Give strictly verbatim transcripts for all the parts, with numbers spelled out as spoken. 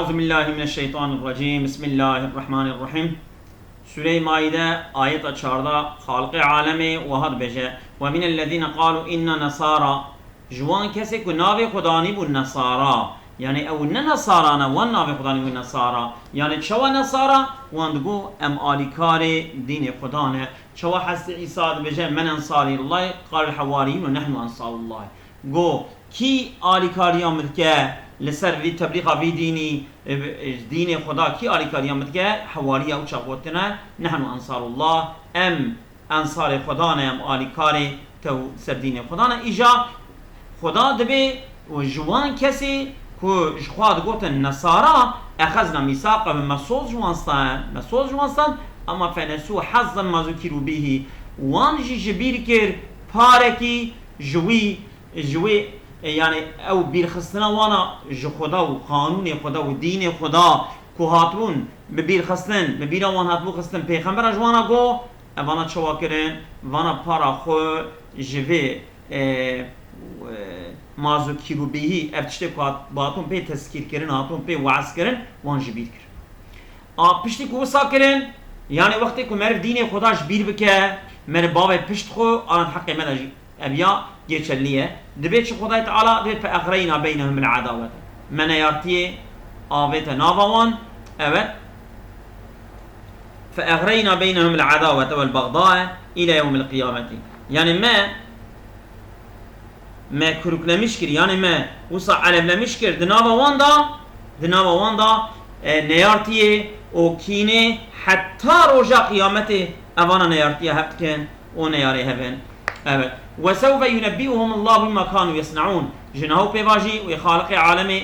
Euzu billahi mineşşeytanirracim. Bismillahirrahmanirrahim. Sûreyê Maîde, ayeta çardeh, Xaliqê alemê wiha dibêje: "Ve minellezîne qalû inna nesara." Ji wan kesê ku navê xwe danîbû Nesara, yanî ew ne Nesara ne, wan navê xwe danîbû Nesara. Yanî çawa Nesara? Wan digot, "Em alîkarê dînê Xuda ne." Çawa Hezretî Îsa dibêje, "Men ensarî ilallah, qalel hewariyûne nehnu ensarullah." Got, "Kî alîkariya min dike li ser vî teblîxa vî dînî, e, e, dînê Xuda, kî alîkariya min dike?" Hewariya ew çax gotine, "Nehnu ensarullah, em ensarê Xuda ne, em alîkarê tew ser dînê Xuda ne." Îja Xuda dibê û ji wan kesê ku ji xwe digotin Nesara, "Exezna mîsaqehum", me soz ji wan stand, me soz ji wan stand, "ama fenesû hezzan mimma zukirû bihî." Wan jî ji bîr kir parekî ji wî, ji wê, e, yanî ew bîrxistina wana ji Xuda û qanûnê Xuda û dînê Xuda ku hatibûn bi bîr xistin, bi bîra wan hatibû xistin, pêxembera ji wana got, evana çawa kirin, vana para xwe ji vê, e, e, mazû kîrûbîhî, ev tiştê ku hat-, hatibûn pê tezkîr kirin, hatibûn pê weaz kirin, wan ji bîr kir. A, piştî ku wisa kirin, yanî wextê ku meriv dînê Xuda ji bîr bike, meriv bavê pişt xwe, ana di heqê me de jî ev ya geçerli ye. Dibê çi Xwedayê Teala? Dibê "Fe exreyna beynehum el adawete." Me neyartiyê avête nava wan. Evet. "Fe exreyna beynehum el adawete vel bagdae ile yewmil qiyameti." Yanî me, me kuruklemiş kir, yanî me wisa elevlemiş kir di nava wan da, di nava wan da, e, neyartiyê û kînê heta roja qiyametê evana neyartiya hev dikin û neyarê hev in. Evet. "Ve sewfe yunebbi'uhum Allahu bima kanu yesnaun." Ji niha û pê va jî wê Xaliqê alemê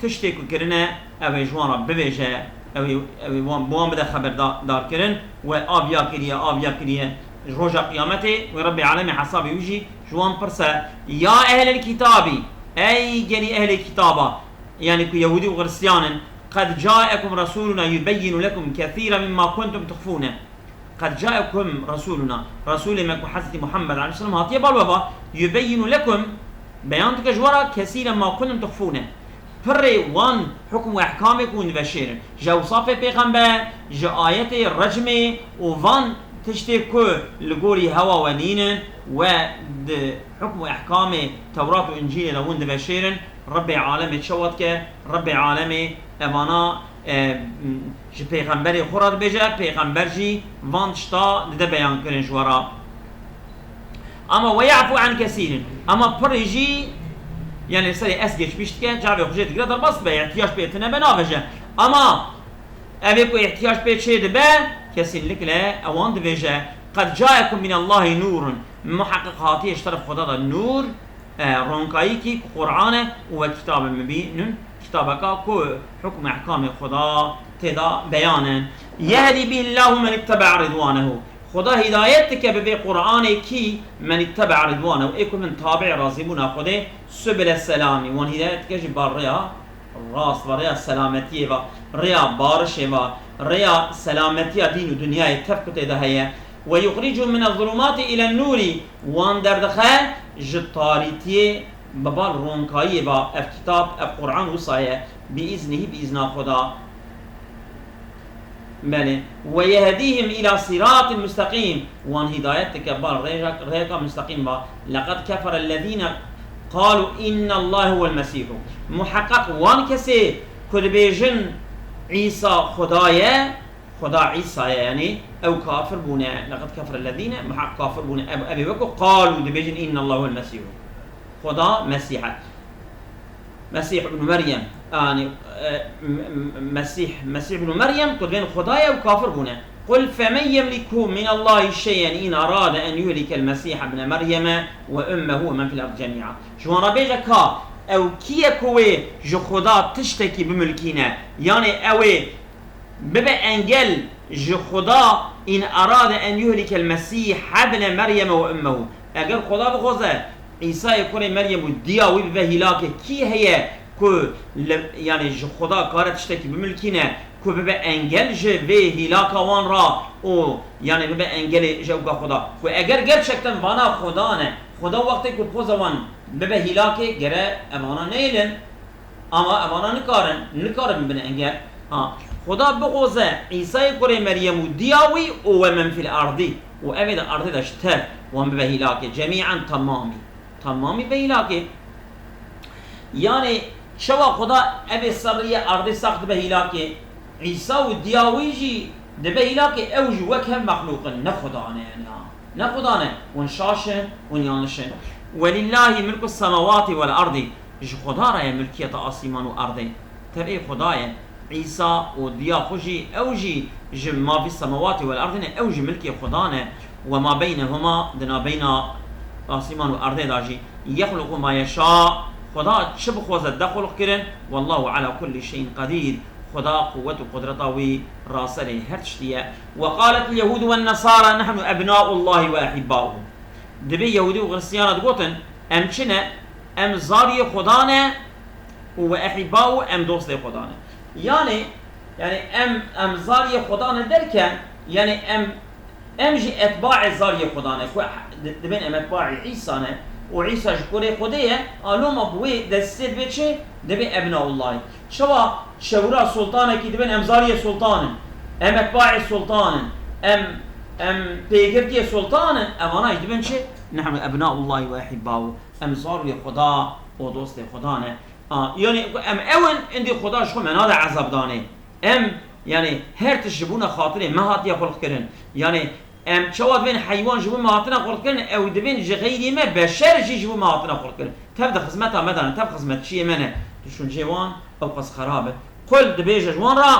tiştê ku kirine, ew ê ji wan re bibêje, ew ê, ew ê wan, bi wan bide xeberdarkirin, we aviya kiriye, aviya kiriye. Ji roja qiyametê wê Rebbê alemê hesabê wî jî ji wan pirse, "Ya ehlel kitabî, ey gelî ehlê kitaba, yanî ku Yehûdî û Xiristiyan in, qed caekum rasuluna yubeyyinu lekum kesîra mimma kuntum tuxfûne." "Qed caekum rasuluna", Resûlê me ku Hezretî Muhammed aleyhisselam hatiye bal we va, "yubeyyinu lekum", beyan dike ji we re, "kesîren ma kuntum tuxfûne", pirê wan hukm û ehkamê ku hûn diveşêrin. Ji ewsafê pêxember, ji ayetê recmê û van tiştê ku li gorî hewa we nînin, we di hukm û ehkamê Tewrat û Încîlê de hûn diveşêrin, Rebbê alemê çawa dike? Rebbê alemê evana, e, m, ji pêxemberê xwe re dibêje, pêxember jî van tişta dide beyan kirin ji we re. Ama "ve ya'fu an kesîrin", ama pirê jî, yanî serê ez geçmiş dike, çavê xwe jê digire derbas dibe, ihtiyac pê tine be naveje. Ama evê ku ihtiyac pê çê dibe, kesinlikle ewan dibêje, "Qed caekum minallahî nûrun", muheqeq hatiye ji teref Xweda de nûr, e, ronkayîkî ku Qur'an e û "ve kitabin mubînun", kitabeka ku hukm û ehkamê Xweda tê de beyan in. "Yehdî bihillahu men itteba ridwanehu." Xweda hidayet dike bi vê Qur'anê kî "men itteba ridwanehu", ê ku bin tabi'ê razîbûna Xwedê, "subile selamî", wan hidayet dike ji bar rêya rast, bar rêya selametiyê ve, rêya barişê ve, rêya selametiya dîn û dinyayê tev ku tê de heye. "Ve yuxricuhum mine zulumati ile nûrî", wan derdixe ji tarîtiyê bi bal ronkayiyê ve. Ev kitab, ev Qur'an wisa ye, "bi iznihî", bi izna Xweda. Belê. "Ve yehdîhim ila siratin musteqîm", wan hidayet dike bal rêjek-, rêyeka musteqîm ve. "Leqed keferellezîne qalû innallahe huwel mesîhu." Muheqeq wan kesê ku dibêjin Îsa Xweda ye, Xweda Îsa ye, yanî ew kafir bûne. "Leqed keferellezîne", muheqeq kafir bûne. Ev, ev ê wek ku qalû dibêjin, "Innallahe huwel mesîhu." Xweda Mesîh e. Mesîh ibn Meryem, yanî, e, m-, m-, Mesîh, Mesîh ibn Meryem ku dibên Xweda ye û kafir bûne. "Qul femen yemliku minallahî şey'en in erade en yuhlikel Mesîh ibne Meryeme ve ummehu ve men fil erd cemî'a." Ji wan re bêje ka ew kî ye ku wê ji Xweda tiştekî bimilkîne? Yanî ew ê bibe engel ji Xuda, "in erade en yuhlikel Mesîh ibne Meryeme ve ummehu." Eger Xuda bixwaze Îsayê kurê Meryem û diya wî bibe hîlakê, kî heye ku li, yanî ji Xuda kare tiştekî bimilkîne ku bibe engel ji vê hîlaka wan re û yanî bibe engelê ji ewka Xuda? Ku eger gerçekten vana Xuda ne, Xuda wextê ku bixwaze wan bibe hîlakê, gere evana neyêlin. Ama evana nikarin, nikarin bibin engel. Ha, Xuda bixwaze Îsayê kurê Meryem û diya wî û we men fil erdî û evê di erdê de ji tev wan bibe hîlakê, cemî'en temamî. Temamî be hîlakê. Yanî çawa Xuda evê serrî ye erdê sax dibe hîlakê, Îsa û diya wî jî dibe hîlakê, ew jî wek hev mexlûq in, ne Xuda ne yanî ha. Ne Xuda ne, hûn şaş in, hûn yanliş in. Welillahî milku semawatî wel erdî. Ji Xuda re ye milkiyeta asîman û erdê. Tevê Xuda ye. Îsa û diya xwe jî, ew jî ji ma fî semawatî wel erdî ne, ew jî milkê Xuda ne. Ve ma beynehuma, di nabeyna asîman û erdê de jî. Yexluqu ma yeşa. Xuda çi bixwaze de xulq kirin. Wallahu ala kulli şeyin qedîr. Xuda quwwet û qudreta wî raserê her tiştî ye. Ve qalet el yehûdu wen nesara nehnu ebnaullahi ve ehibbauhu. Dibê Yehûdî û Xristiyana digotin, em çi ne? Em zariyê Xuda ne û we ehibbauhu, em dostê Xuda ne. Yanî, yanî em, em zariyê Xuda ne derken, yanî em, em jî etbaê zariyê Xuda ne. Ku di-, dibên em etbaê Îsa ne û Îsa ji kurê Xwedê ye, a loma bi wê destê dibê çi? Dibê ebnaullahî. Çawa çewra sultanekî dibên em zariyê sultan in, em etbaê sultan in, em, em pêgirtiyê sultan in, evana jî dibên çi? Nehnu ebnaullahî ve ehibbauhu. Em zariyê Xuda û dostê Xuda ne. A, yanî em ew in, indî Xuda ji xwe me nade ezab danê. Em, yanî her tişt ji bona xatirê me hatiye xulq kirin. Yanî em çawa divên heywan ji bo me hatine xulq kirin, ew divên ji xeyrî me beşer jî ji bo me hatine xulq kirin. Tev di xizmeta me de ne, tev xizmetçiyê me ne. Düşünceyê wan ew qas xerab e. Qul dibêje ji wan re,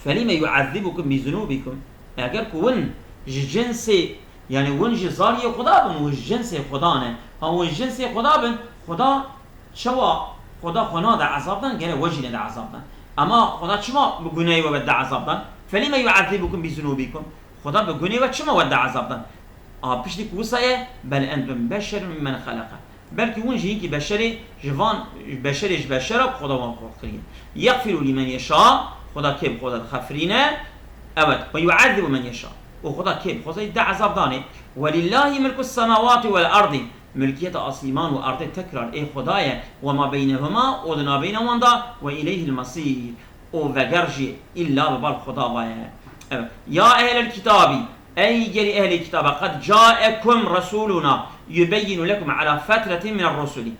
felîme yu'ezzibukum bi zunûbikum. Eger ku win ji cinsê, yanî win ji zariyê Xuda bin, win ji cinsê Xuda ne. Ha win ji cinsê Xuda bin, Xuda çawa Xuda xwe nade ezab dan, gere we jî nede ezab dan. Ema Xuda çima bi gunehê we wede ezab dan? Felîme yu'ezzibukum bi zunûbikum. Xuda bi gunê we çima wede ezab dan? A piştî ku wisa ye, bel entum beşerun mimmen xeleqe. Belkî hûn jî hinkî beşerê ji van, beşerê ji beşera ku Xuda wan xwe kiriye. Yexfiru lîmen yeşa, Xuda kê bixwaze dixefirîne, evet, ve yu'ezzibu men yeşa. Û Xuda kê bixwaze de ezab danê. Welillahî milku semawatî wel erdî. Milkiyeta asîman û erdê tekrar ê Xuda ye. Ve ma beynehuma, û di nabeyna wan de, ve ileyhil mesîr. Û veger jî îlla bi bal Xuda ve ye. Evet. Ya ehlel kitabî, ey gelî ehlê kitaba, qed caekum resuluna yubeyyinu lekum ala fetretin miner rusulî.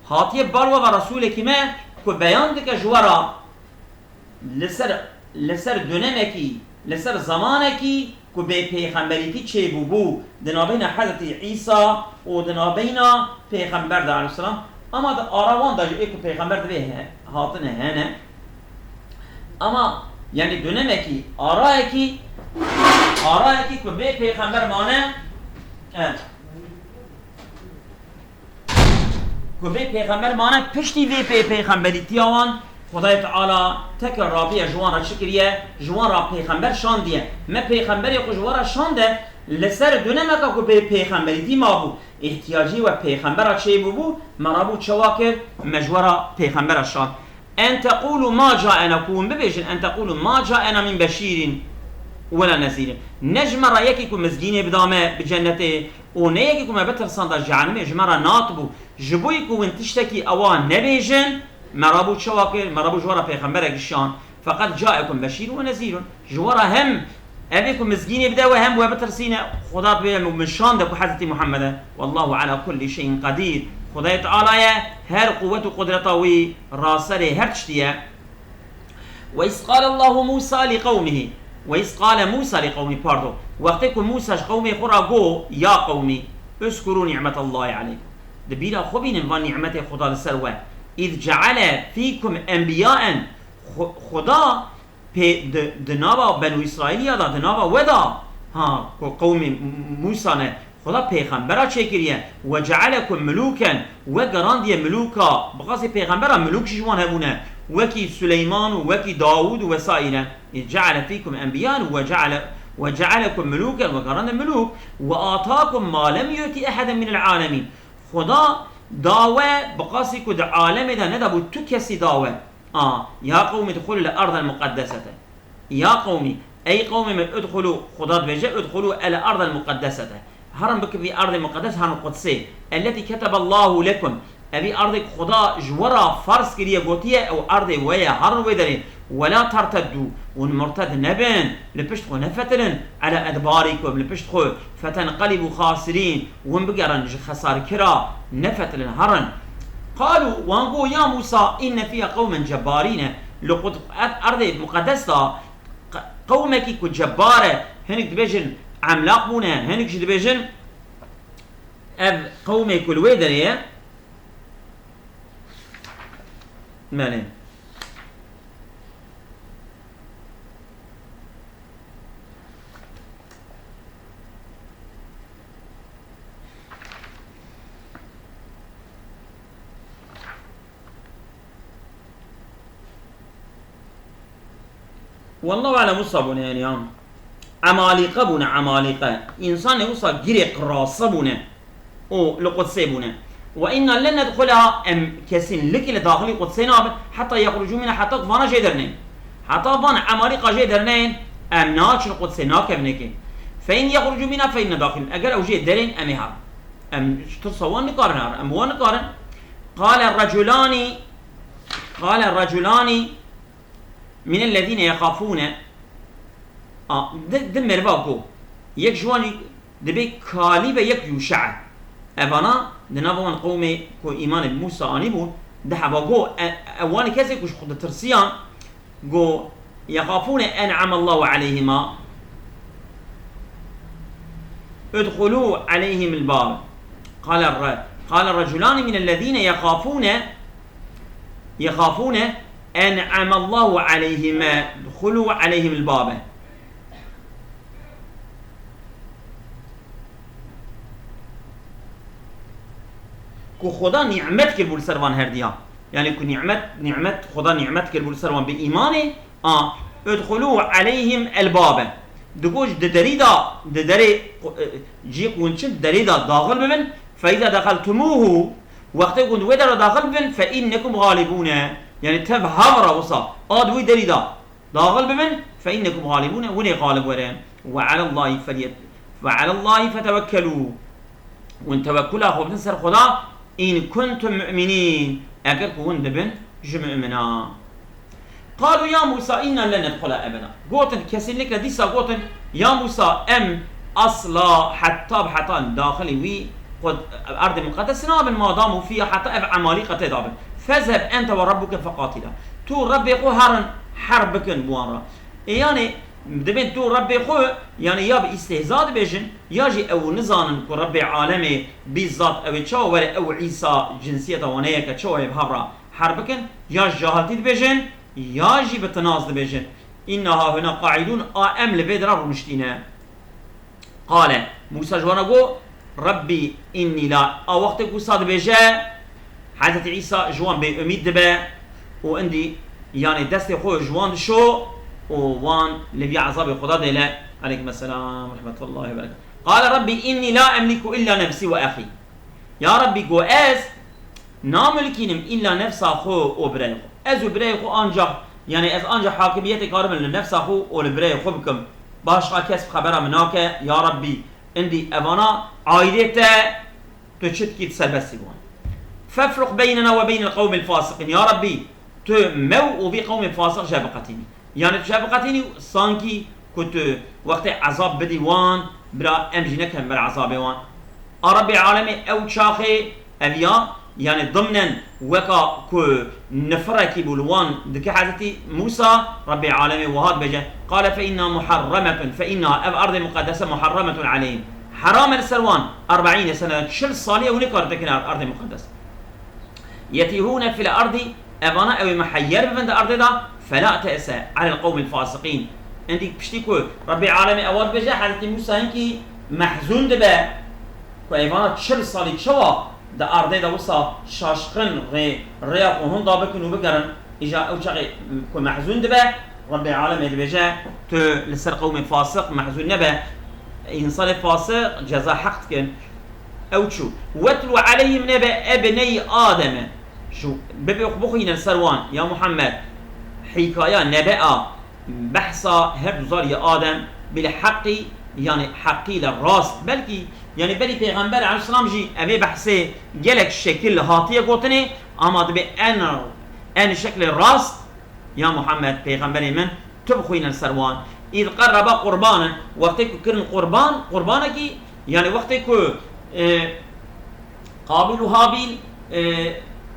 Hatiye bal we ve Resulekî me ku beyan dike ji we re li ser, li ser dönemekî, li ser zemanekî ku bê pêxemberîtî çêbûbû di nabeyna Hezretî Îsa û di nabeyna pêxember de aleyhisselam. Ama di ara wan de jî ê ku pêxember divê he-, hatine hene. Ama, yanî dönemekî, arayekî, arayekî ku bê pêxember mane, e, ku bê pêxember mane, piştî vê pê-, pêxemberîtiya wan, Xwedayê Teala tekrar rabiye ji wan re çi kiriye, ji wan re pêxember şandiye. Me pêxemberê xwe ji we re şande, li ser dönemeka ku bê pêxemberîtî mabû, îhtiyacî we pêxembera çêbûbû, me rabû çawa kir, me ji we re pêxembera şand. En teqûlû ma caena, ku hûn bibêjin, en teqûlû ma caena min beşîrin wela nezîrin. Ne ji me re yekî ku mizgînê bida me bi cennetê û ne yekî ku me bitirsanda cehennemê ji me re natibû. Ji bo ku hûn tiştekî ewa nebêjin, me rabû çawa kir? Me rabû ji we re pêxemberekî şand. Feqet caekum beşîrun ve nezîrun. Ji we re hem evê ku mizgînê bide we hem we bitirsîne, Xuda divê min şande ku Hezretî Muhammed e. Wallahu ala kulli şeyin qedîr. Xwedayê Teala ye, her quwwet û qudreta wî raserê her tiştî ye. Ve iz qale Allahu Musa li qewmihi. Ve iz qale Musa li qewmihi, pardon. Wextê ku Musa ji qewmê xwe re got, ya qewmî, uzkuru ni'metallahi aleykum. Di bîra xwe bînin van nîmetê Xuda li ser we. Iz ceale fîkum enbiyaen. Xu-, Xuda pê-, di, di nava Benû Îsraîliya de, di nava we de, ha, ku qewmê M-, Mûsa ne, Xuda pêxembera çêkiriye, "Ve cealekum muluken", we gerandiye milûka, bi qasî pêxembera milûk jî ji wan hebûne, wekî Suleyman û wekî Dawûd û wesaîre. "Î ceale fîkum enbiyan ve ceale, ve cealekum muluken", we gerande milûk, "Ve atakum ma lem yu'ti eheden minel alemîn." Xuda da we bi qasî ku di alemê de nedabû tu kesî da we. A, ya qewmî dixulû le erdel muqeddesete. Ya qewmî, ey qewmê min, udxulû, Xuda dibêje, udxulû el erdel muqeddesete. Herin bikin vî erdê muqeddes, herin Qudsê. Elletî keteballahu lekum. Evî erdê ku Xuda ji we re ferz kiriye, gotiye, ew erdê we ye, herin wê derê. Wela terteddu, hûn murted nebin, li pişt xwe nefetilin, ele edbarikum, li pişt xwe, fetenqelibu xasirîn, hûn bigerin ji xesarkira, nefetilin, herin. Qalu, wan got, ya Musa, inne fiha qewmen cebbarîne, li qud-, erd-, erdê muqedes de qe-, qewmekî ku cebbar e, hinek dibêjin emlaq bûne, hinek jî dibêjin ev qewmê ku li wê derê ye, Belê. Wallahu alem, wisa bûne, yani, ya. Emalîqe bûne, emalîqe. Însanê wisa girê qirase bûne. Û li Qudsê bûne. Ve inna len nedxulaha, em kesînlikî li daxilî Qudsê nabin, heta yexrucû mînha, heta vana jê derneyên. Heta van emalîqa jê derneyên, em naçin Qudsê, nakevin êkê. Fe in yexrucû mînha fe inna daxilûn. Eger ew jê derên, em ê herin. Em ji tirsa wan nikarin herin. Em wan nikarin. Qale reculani, qale reculani mînellezîne yexafûne. A, di, di merva ku yek ji wan jî dibê Kalîb e, yek Yûşe e. Evana di nava wan qewmê ku îmanê bi Mûsa anîbûn, di heva got, e, e, wan kesê ku ji xwe ditirsiyan, got, yexafûne en'amallahu aleyhima. Udxulû aleyhimil bab. Qale re-, qale reculani mînellezîne yexafûne, yexafûne en'amallahu aleyhime, udxulû aleyhimil babe. Ku Xuda nîmet kiribû li ser van herdiya. Yani ku nîmet, nîmet, Xuda nîmet kiribû li ser wan bi îmanê, a, udxulû aleyhim el babe. Digot, di derî de, di derê, e, cî ku hûn çin, derî de daxil bibin, fe îza dexeltumûhu, wextê ku hûn di wê dera daxil bibin, fe înnekum xalibûne. Yani tev hev re wisa, a di wî derî de daxil bibin, fe înnekum xalibûne, hûn ê xalib werin. Ve alallahî felyet-, ve alallahî fetewekkelû. Hûn tewekkula xwe bidin ser Xuda, in kuntum mu'minîn, eger ku hûn dibin ji mu'mina. Qalû ya Mûsa, inna len nedxula ebeda. Gotin, kesinlikle dîsa gotin, ya Mûsa, em asla heta bi heta daxilî wî qud-, erdê muqedes nabin, madam û fiya heta ev emalîqe tê de bin. Fezheb ente ve rabbuke feqatila. Tu Rebbê xwe herin, herb bikin bi wan re. Ê, yanê, dibên tu Rebbê xwe, yanê ya bi îstihza dibêjin, ya jî ew nizanin ku Rebbê alemê bîzzat ew ê çawa were ew Îsa cinsiyeta wan heye ke çawa ê bi hev re herb bikin, ya ji cahiltî dibêjin, ya jî bi tinaz dibêjin. Înna hahuna qaîdûn, a em li vê dira rûniştîne. Qale, Mûsa ji wan re got, Rebbî înnî la, a wextê ku wisa dibêje, Hezretî Îsa ji wan bêumîd dibe û indî, yanê destê xwe ji wan dişo û wan li vî ezabê Xuda dêle. Aleykum esselam ve rahmetullahi ve berekatuhu. Qale Rebbî înnî la emlîku illa nefsî ve exî. Ya Rebbî, got, ez namilkînim îlla nefsa xwe û birayê xwe. Ez û birayê xwe ancax, yanî ez ancax hakimiyetê karim li nefsa xwe û li birayê xwe bikim. Başqa kes bi xebera min nake, ya Rebbî, indî evana aîdê te, tu çi dikî, tu serbestî wan. Fefruq beynena ve beynel qewmil fasiqîn. Ya Rebbî, tu me û vî qewmê fasiq jê biqetînî. Yanî tu jê biqetînî, sankî ku tu wextê ezab bidî wan, bira em jî nekin ber ezabê wan. A Rebbê alemê ew çaxê ev ya, yanî dimnen weka ku nifirekî bû li wan dike Hezretî Mûsa, Rebbê alemê wiha dibêje, Qale fe inna muharremetun, fe inna, ev erdê muqedese muharremetun aleyhim. Heram e li ser wan, erbeîne sene, çil salî ew nikarin tekin erdê muqedes. Yetîhûne fil erdî, evana ew ê muheyyer bibin di erdê de, fela te'se alel qewmil fasiqîn. Endî piştî ku Rebbê alemê ewa dibêje, Hezretî Mûsa hinkî mehzûn dibe ku evana çil salî çawa di erdê de wisa şaşqin rê, rêya xwe hunda bikin û bigerin, îja ew çaxê ku mehzûn dibe, Rebbê alemê dibêje, tu li ser qewmê fasiq mehzûn nebe. Însanê fasiq ceza heq dikin. Ew çû. Wetlu aleyhim nebe ebney Ademe. Ji, bibe bixwîne li ser wan, ya Muhammed, hîkaya nebea, behsa her du zariyê Adem, bil heqî, yani heqîle rast. Belkî, yani belî Pêxember aleyhisselam jî evê behsê gelek şekil hatiye gotinê, ama dibê en, en şeklê rast ya Muhammed, Pêxemberê min, tu bixwîne li ser wan. Îz qerreba qurbanen, wextê ku kirin qurban, qurbanekî, yani wextê ku, e, Qabil û Habil, e,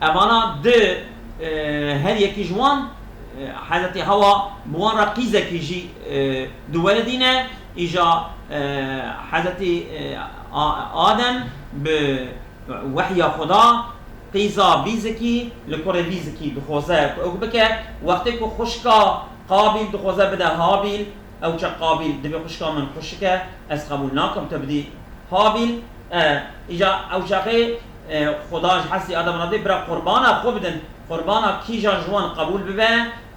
evana di, e, her yekî ji wan, e, Hezretî Hewa bi wan re qîzekî jî, e, diweridîne, îja, e, Hezretî, e, A-, Adem bi wehya Xweda qîza vî zikî li kurê vî zikî dixwaze ku ew bike. Wextê ku xwişka Qabil dixwaze bide Habil, ew çax Qabil dibê xwişka min xwişik e, ez qebûl nakim tu bidî Habil, e, îca ew çaxê, e, Xuda ji hesî Adem re dê bira qurbana xwe bidin. Qurbana kîjan ji wan qebûl bibe,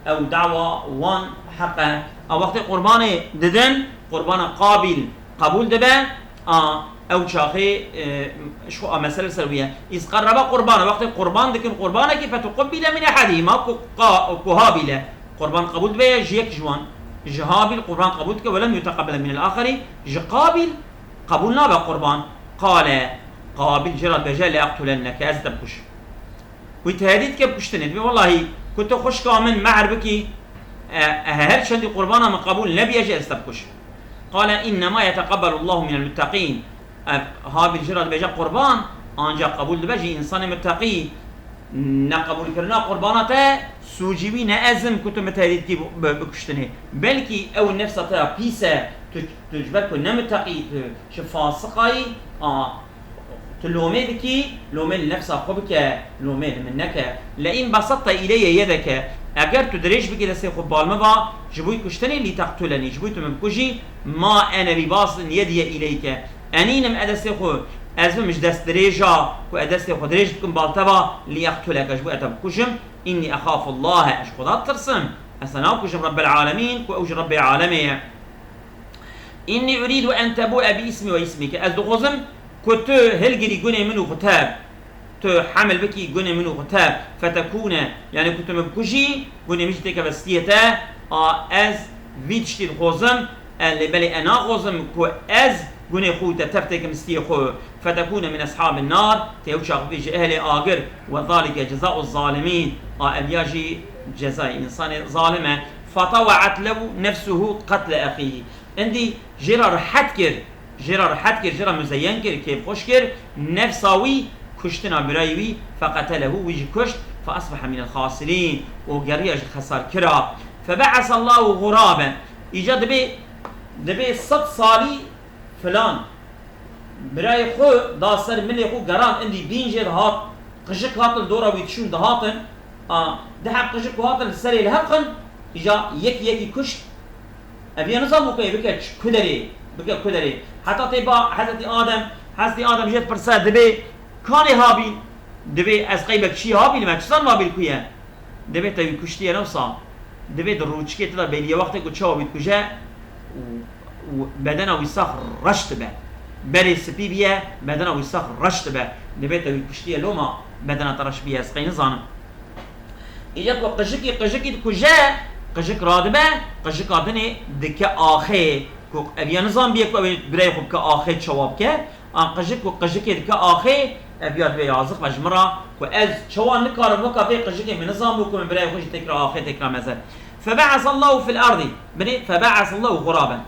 ew dawa wan heq e. A wextê qurbanê didin, qurbana Qabil qebûl dibe, a ew çaxê, e, ji xwe a mesele ser wî ye. Îz qerreba qurbana, wextê qurban dikin qurbanekî, fetuqubîle min ehedîhima, ku qa-, ku Habîle qurban qebûl dibe, ji yek ji wan, ji Habîl qurban qebûl dike, welem yuteqebele min el-axerî, ji Qabil qebûl nabe qurban. Qale, Qabil jê re dibêje, le eqtulenneke, ez te bikujim. Wî tehdît dike bi kuştinê. Dibê, wellahî, ku tu xwişka min mehr bikî, e, e, her çendî qurbana min qebûl nebiye jî ez te bikujim. Qale, innema yeteqebelullahu minel mutteqîn. Ev Habil jê re dibêje qurban, ancak qebûl dibe ji însanê mutteqî. Neqebûlkirina qurbana te sûcî wî ne ez im ku tu min tehdît dikî bi, bi, bi kuştinê. Belkî ew nefsa te ya pîs e, tu, tu ji ber ku ne mutteqî, tu ji fasiqayî, a, tu lomê dikî, lomê li nefsa xwe bike, lomê li min neke. Le in besatta ileyye yedeke, eger tu dirêj bikî destê xwe bal min va, ji bo kuştinê, lî teqtulenî, ji bo tu min bikujî, ma ene bi basin yediye ileyke. Enînim e destê xwe, ez bim ji dest dirêja, ku e destê xwe dirêj dikim bal te va, lî eqtuleke, ji bo e te bikujim. Innî exafullahe, ez ji Xweda ditirsim. Ez te nakujim Rebbel Alemîn, ku ew ji Rebbê Alemê ye. Innî urîdu en tebûe bi îsmî we îsmîke. Ez dixwazim ku tu hilgirî gunê min û xwe te, tu hemil bikî gunê min û xwe te, fetekûne, yani ku tu min bikujî, gunê min jî têkeve stiyê te, a ez vî tiştî dixwazim, e, lê belê e naxwazim ku ez gunê xwe û te tev têkim stiyê xwe, fetekûne min eshabin nar, tê ew çax bibî ji ehlê agir, we zalike cezau zalimîn, a ev ya jî cezayê însanê zalim e. Fetaweat lehu nefsuhu qetle exîhî. Endî jê re rehet kir, jê re rehet kir, jê re muzeyyen kir, kêfxweş kir, nefsa wî kuştina birayê wî, feqetelehu, wî jî kuşt, feasbehe minel xasirîn, û geriya ji xesarkira. Febe'esallahu xuraben, îca dibê, dibê sed salî filan birayê xwe da ser milê xwe geran, endî dîn jê dihat, qijik hat li dora wî diçûn dihatin, a, di heb qijik ku hatin li serê li hev xin, îca yek yekî kuşt. Ev ya nizam bû ku ê bike ç-, ku derê, bike ku derê. Heta tê ba Hezretî Adem, Hezretî Adem jê dipirse, dibê, kanê Habîl? Dibê, ez qeybek çi Habîl me, çi zan Habîl ku ye? Dibê te wî kuştiye ne wisa. Dibê di rûçikê tida bêliye wextê ku çawa wî dikuje û, û bedena wî sax reş dibe. Berê spî biye, bedena wî sax reş dibe. Dibê te wî kuştiye loma bedena te reş biye, ez qey nizanim. Îca ku qijikî, qijikî dikuje, qijik radibe, qijika dinê dike axê. Ku ev ya nizan biye ku ew ê birayê xwe bike axê, çawa bike? An qijik ku qijikê dike axê, ev ya dibê yazix be ji min re, ku ez çawa nikarim weka vê qijikê, min nizan bû ku min birayê xwe jî têkira axê, têkira mezin. Febe'esallahu fil erdî. Binê, febe'esallahu xuraben.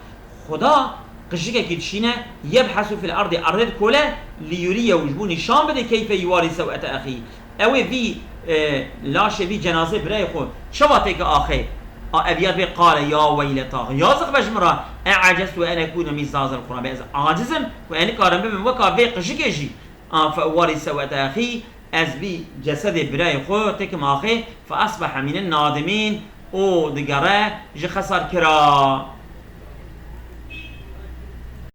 Xuda qijikekî dişîne, yebhesu fil erdî, erdê dikole, li yuriyehu, ji bo nîşan bide, keyfe yuwarî sewete exî. Ew ê vî, e, laşê vî cenazê birayê xwe çawa têke axê? A ev ya dibê qale, ya weyleta, yazix be ji min re, e'ecestu en ekûne mîsle hazel xurabe. Ez aciz im ku ez nikarim bibim weka vê qijikê jî. A fe uwarî sewete exî, ez vî cesedê birayê xwe têkim axê, fe asbehe mînen nadimîn, û digere ji xesarkira.